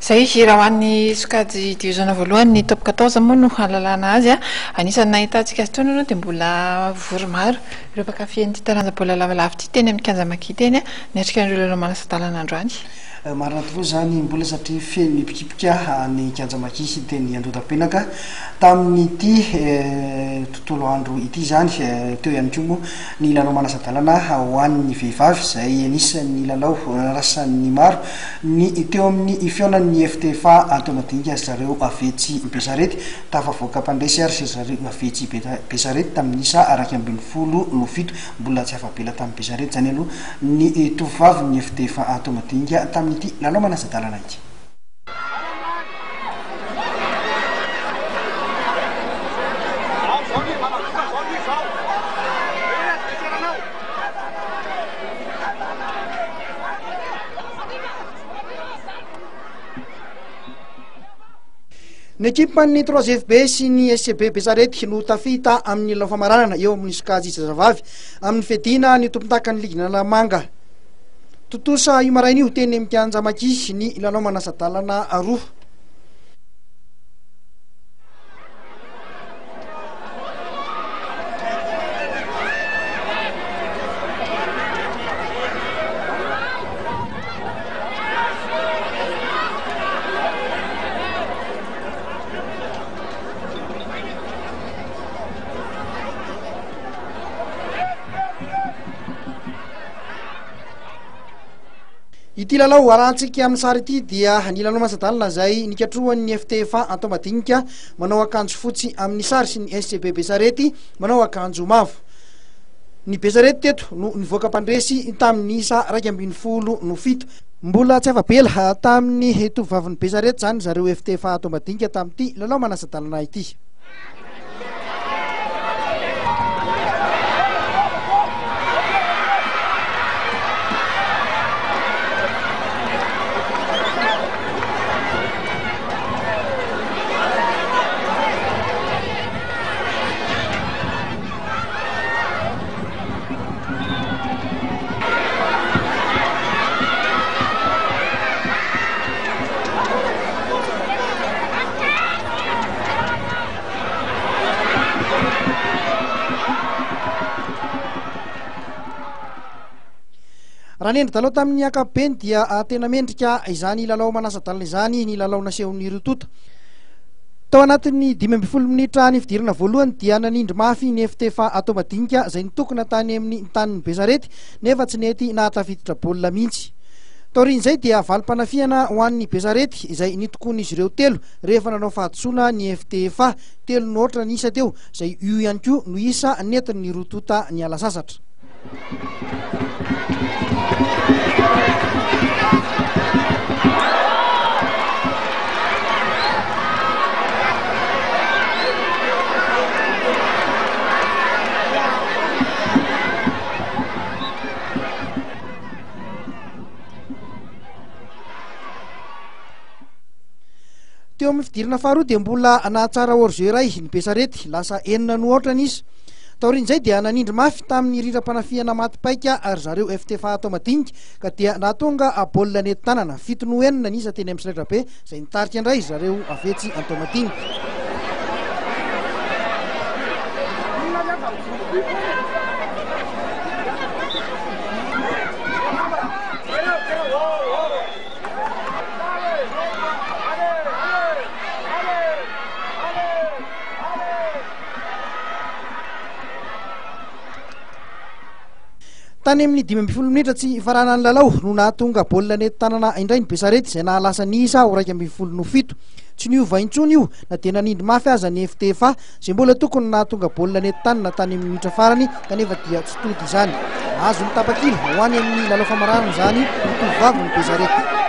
Izay, raha ho an'ny sokajy diviziona voalohany, ny top 14 moa no hahalalana azy. Anisan'ny nahitantsika azy teo aloha dia mbola vory maro ireo mpankafy an'ity taranja baolina lavalava ity teny amin'ny kianja Maki teny, niatrika an'ireo lalao manasa-dalana androany. Marina tokoa izany Mbola satria feno hipikipika ny kianja Maki teny Andohatapenaka tamin'ity tontolo andro ity izany. Teo ihany koa moa ny lalao manasa-dalana ho an'ny vehivavy izay anisan'ny lalao narasan'ny maro ny teo amin'ny fihaonan'ny FTFA Antohomadinika ry zareo avy etsy Besarety. Tafavoaka mpandresy ary ry zareo avy etsy Besarety tamin'ny isa 11 no 7. Mbola tsy afa-bela tamin'i Besarety izany aloha ny tovovavin'ny FTFA Antohomadinika tamin'ity lalao manasa-dalana ity. Ny ekipan'ny Trois FB sy ny SCB Besarety no tafita amin'ny lalao famaranana eo amin'ny sokajy zazavavy amin'ny fiadiana ny tompondakan'ny ligin'Analamanga. Tontosa io maraina io teny amin'ny kianja Maki ny lalao manasa-dalana roa. Ity lalao arahantsika amin'ny sary ity dia ny lalao manasa-dalana izay nikatrohan'ny FTFA Antohomadinika manao akanjo fotsy amin'ny sary sy ny SCB Besarety manao akanjo mavo. Ny Besarety teto no nivoaka mpandresy tamin'ny isa 11 no 7. Mbola tsy afa-bela tamin'ny tovovavin'ny Besarety izany zareo FTFA Antohomadinika tamin'ity lalao manasa-dalana ity. Raha ny endri-dalao tamin'ny ankapobeny dia ah, tena mendrika izany lalao manasa-dalana izany ny lalao nasehon'ny roa tonta. Tao anatin'ny 15 minitra ny fidirana voalohany dia nanindry mafy ny FTFA atao madinika izay nitokona tany amin'ny tanin'ny Besarety nefa tsy nety nahatafiditra baolina mihitsy. Taorian'izay dia valim-panafihana ho an'ny Besarety izay nitokoan'izy ireo telo rehefa nanao fahadisoana ny FTFA, telo noatra ny isa teo, izay io ihany koa no isa nentin'ny roa tonta niala sasatra. Teo amin'ny fidirana faharoa dia mbola nahatsara hors-jeu iray ny Besarety, lasa enina no aotra ny isa. Taorian'izay dia nanindry mafy tamin'ny rindram-panafihana maty paika ry zareo FT Fahatao Madinika ka dia nahatonga baolina nety tanana, fito no enina ny isa teny amin'ny solaitrabe izay nitarika indray ry zareo avy etsy Antohomadinika. Tany amin'ny 15 minitra tsy hifaranan'ny lalao no nahatonga baolina nety tanana indray ny Besarety izay nahalasa ny isa ho 11 no 7. Tsy niova intsony io na dia nanindry mafy aza ny FTFA izay mbola tokony nahatonga baolina nety tanana tany amin'ny minitra farany kanefa dia tsy tody izany. Nahazo ny tapakila ho any amin'ny lalao famaranana izany ny tovovavin'ny Besarety.